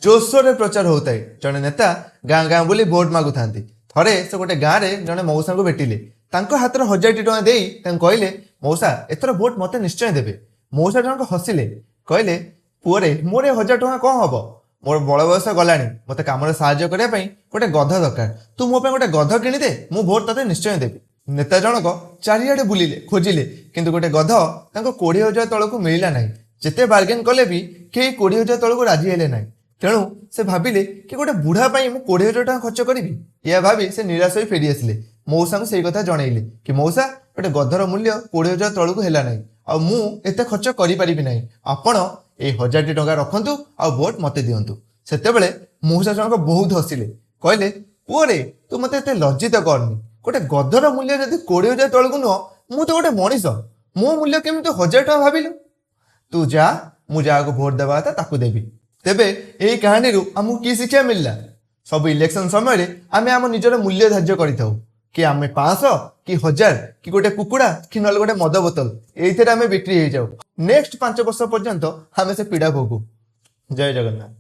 ଜୋରସୋରରେ ପ୍ରଚାର ହେଉଥାଏ। ଜଣେ ନେତା ଗାଁ ଗାଁ ବୁଲି ଭୋଟ ମାଗୁଥାନ୍ତି। ଥରେ ସେ ଗୋଟେ ଗାଁରେ ଜଣେ ମଉସାଙ୍କୁ ଭେଟିଲେ। ତାଙ୍କ ହାତରେ 1000ଟି ଟଙ୍କା ଦେଇ ତାଙ୍କୁ କହିଲେ, "ମଉସା, ଏଥର ଭୋଟ ମୋତେ ନିଶ୍ଚୟ ଦେବେ।" ମଉସା ଜଣକ ହସିଲେ, କହିଲେ, "ପୁଅରେ, ମୋର ଏ 1000 ଟଙ୍କା କ'ଣ ହବ? ମୋର ବଳ ବୟସ ଗଲାଣି। ମୋତେ କାମରେ ସାହାଯ୍ୟ କରିବା ପାଇଁ ଗୋଟେ ଗଧ ଦରକାର। ତୁ ମୋ ପାଇଁ ଗୋଟେ ଗଧ କିଣିଦେ, ମୁଁ ଭୋଟ ତତେ ନିଶ୍ଚୟ ଦେବି।" ନେତା ଜଣକ ଚାରିଆଡ଼େ ବୁଲିଲେ, ଖୋଜିଲେ, କିନ୍ତୁ ଗୋଟେ ଗଧ ତାଙ୍କୁ 20,000 ତଳକୁ ମିଳିଲା ନାହିଁ। ଯେତେ ବାର୍ଗେନ୍ କଲେ ବି କେହି 20,000 ତଳକୁ ରାଜି ହେଲେ ନାହିଁ। ତେଣୁ ସେ ଭାବିଲେ କି ଗୋଟେ ବୁଢ଼ା ପାଇଁ ମୁଁ 20,000 ଟଙ୍କା ଖର୍ଚ୍ଚ କରିବି? ଏହା ଭାବି ସେ ନିରାଶ ହୋଇ ଫେରି ଆସିଲେ। ମଉସାଙ୍କୁ ସେଇ କଥା ଜଣେଇଲେ କି ମଉସା, ଗୋଟେ ଗଧର ମୂଲ୍ୟ 20,000 ତଳକୁ ହେଲା ନାହିଁ ଆଉ ମୁଁ ଏତେ ଖର୍ଚ୍ଚ କରିପାରିବି ନାହିଁ। ଆପଣ ଏଇ 1000ଟି ଟଙ୍କା ରଖନ୍ତୁ ଆଉ ଭୋଟ ମୋତେ ଦିଅନ୍ତୁ। ସେତେବେଳେ ମଉସା ଜଣକ ବହୁତ ହସିଲେ। କହିଲେ, "ପୁଅରେ, ତୁ ମୋତେ ଏତେ ଲଜ୍ଜିତ କରନି। ଗୋଟେ ଗଧର ମୂଲ୍ୟ ଯଦି 20,000 ତଳକୁ ନୁହଁ, ମୁଁ ତ ଗୋଟେ ମଣିଷ, ମୋ ମୂଲ୍ୟ କେମିତି 1000 ଟଙ୍କା ଭାବିଲୁ? ତୁ ଯା, ମୁଁ ଯାହାକୁ ଭୋଟ ଦେବା କଥା ତାକୁ ଦେବି।" ତେବେ ଏହି କାହାଣୀରୁ ଆମକୁ କି ଶିକ୍ଷା ମିଳିଲା? ସବୁ ଇଲେକ୍ସନ ସମୟରେ ଆମେ ଆମ ନିଜର ମୂଲ୍ୟ ଧାର୍ଯ୍ୟ କରିଥାଉ କି ଆମେ 500 କି 1000 କି ଗୋଟେ କୁକୁଡ଼ା କି ନହେଲେ ଗୋଟେ ମଦ ବୋତଲ, ଏଇଥିରେ ଆମେ ବିକ୍ରି ହେଇଯାଉ। ନେକ୍ସଟ 5 ବର୍ଷ ପର୍ଯ୍ୟନ୍ତ ଆମେ ସେ ପୀଡ଼ା ଭୋଗୁ। ଜୟ ଜଗନ୍ନାଥ।